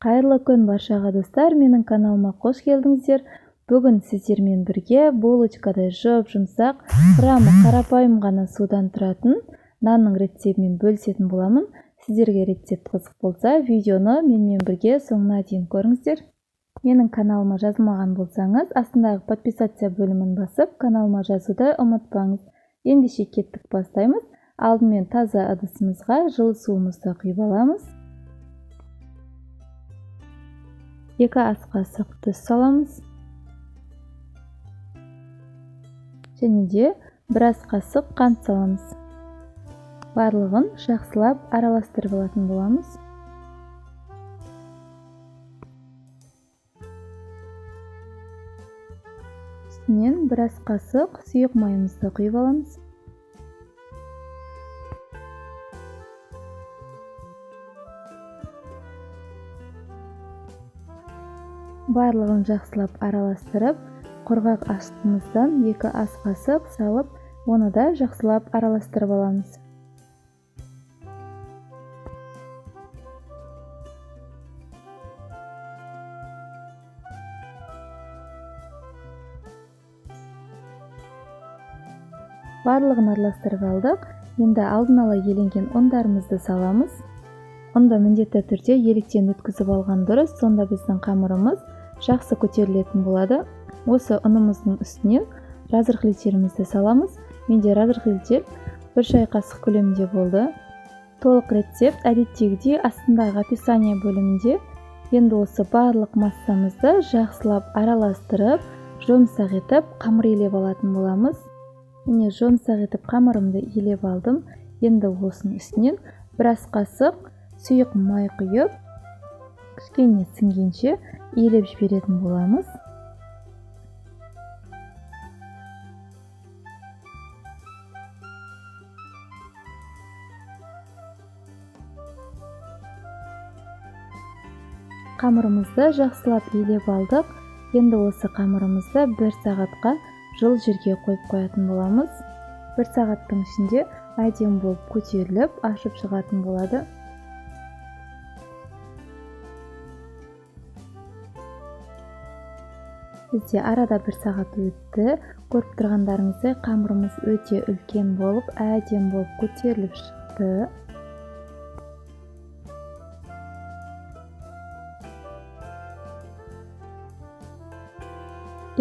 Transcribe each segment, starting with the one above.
Қайырлы күн баршаға достар, менің каналыма қош келдіңіздер. Бүгін сіздермен бірге булочкадай жұп-жұмсақ, құрамы қарапайым ғана судан тұратын нанның рецептімен бөлісетін боламын. Сіздерге рецепт қызық болса, видеоны менімен бірге соңына дейін көріңіздер. Менің каналыма жазылмаған болсаңыз, астындағы подписаться бөлімін басып, каналыма жазуды ұмытпаңыз. Ендеше кеттік, бастаймыз. Алдымен таза ыдысымызға жылы суымызды құйып аламыз. 2 ас қасық тұз саламыз. Және де 1 ас қасық қант саламыз. Барлығын жақсылап араластырып алатын боламыз. Үстінен 1 ас қасық сұйық майымызды құйып аламыз. Барлығын жақсылап араластырып, құрғақ астымыздан 2 ас қасық салып, оны да жақсылап араластырып аламыз. Барлығын араластырып алдық. Енді алдын ала еленген ұндарымызды саламыз. Ұнды міндетті түрде електен өткізіп алған дұрыс, сонда біздің қамырымыз жақсы көтерілетін болады. Осы ұнымыздың үстінен разрыхлителімізді саламыз. Менде разрыхлитель 1 шай қасық көлемінде болды. Толық рецепт әдеттегідей астындағы описание бөлімінде. Енді осы барлық массамызды жақсылап араластырып, жұмсақ етіп қамыр илеп алатын боламыз. Міне, жұмсақ етіп қамырымды илеп алдым. Енді осының үстінен 1 ас қасық сұйық май құйып, кішкене сіңгенше илеп жіберетін боламыз. Қамырымызды жақсылап илеп алдық. Енді осы қамырымызды 1 сағатқа жылы жерге қойып қоятын боламыз. 1 сағаттың ішінде әдемі болып көтеріліп, ашып шығатын болады. Бізде арада 1 сағат өтті. Көріп тұрғандарыңыздай қамырымыз өте үлкен болып, әдемі болып көтеріліп шықты.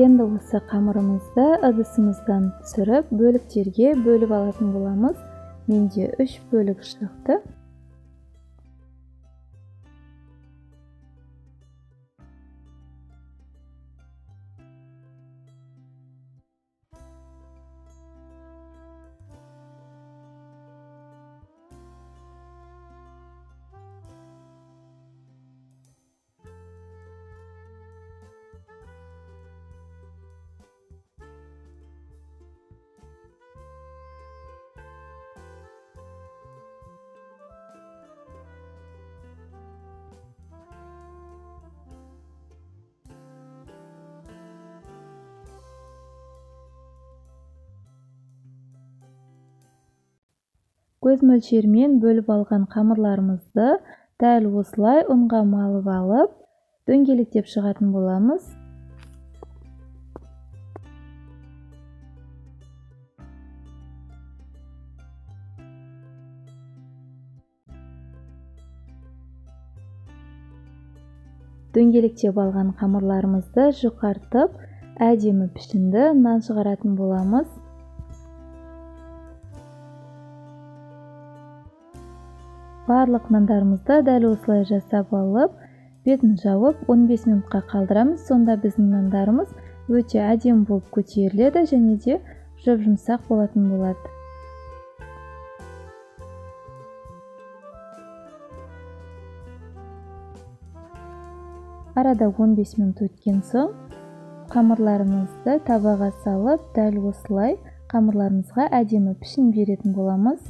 Енді осы қамырымызды ыдысымыздан түсіріп, бөліктерге бөліп алатын боламыз. Менде 3 бөлік шықты. Көз мөлшерімен бөліп алған қамырларымызды дәл осылай ұнға малып алып, дөңгелектеп шығатын боламыз. Дөңгелектеп алған қамырларымызды жұқартып, әдемі пішінді нан шығаратын боламыз. Барлық нандарымызды дәл осылай жасап алып, бетін жауып 15 минутқа қалдырамыз. Сонда біздің нандарымыз өте әдемі болып көтеріледі және де жұп-жұмсақ болатын болады. Арада 15 минут өткен соң қамырларымызды табаға салып, дәл осылай қамырларымызға әдемі пішін беретін боламыз.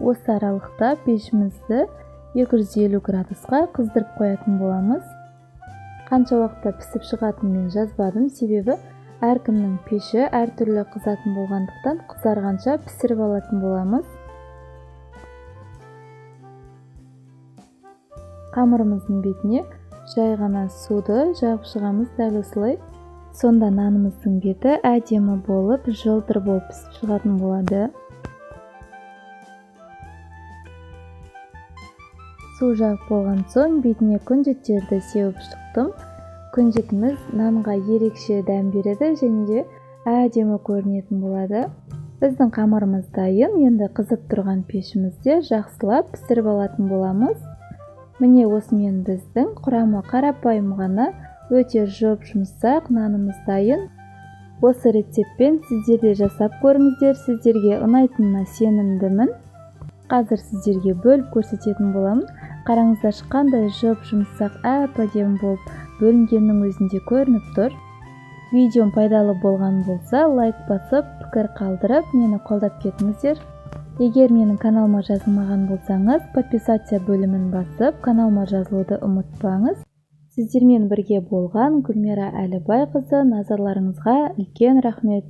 Осы аралықта пешімізді 250 градусқа қыздырып қоятын боламыз. Қанша уақытта пісіп шығатынын мен жазбадым, себебі әркімнің пеші әртүрлі қызатын болғандықтан қызарғанша пісіріп алатын боламыз. Қамырымыздың бетіне Жай ғана суды жағып шығамыз дәл осылай. Сонда нанымыздың беті әдемі болып, жылтыр болып пісіп шығатын болады. Су жағып болған соң бетіне күнжіттерді сеуіп шықтым. Күнжітіміз нанға ерекше дәм береді және де әдемі көрінетін болады. Біздің қамырымыз дайын. Енді қызып тұрған пешімізде жақсылап пісіріп алатын боламыз. Міне осымен біздің құрамы қарапайым ғана, өте жұп-жұмсақ нанымыз дайын. Осы рецептпен сіздер де жасап көріңіздер, сіздерге ұнайтынына сенімдімін. Қазір сіздерге бөліп көрсететін боламын. Қараңыздаршы, қандай жұп-жұмсақ, әп-әдемі болып бөлінгеннің өзінде көрініп тұр. Видеом пайдалы болған болса, лайк басып, пікір қалдырып, мені қолдап кетіңіздер. Егер менің каналыма жазылмаған болсаңыз, подписаться бөлімін басып, каналыма жазылуды ұмытпаңыз. Сіздермен бірге болған Гүлмира Әлібайқызы, назарларыңызға үлкен рахмет.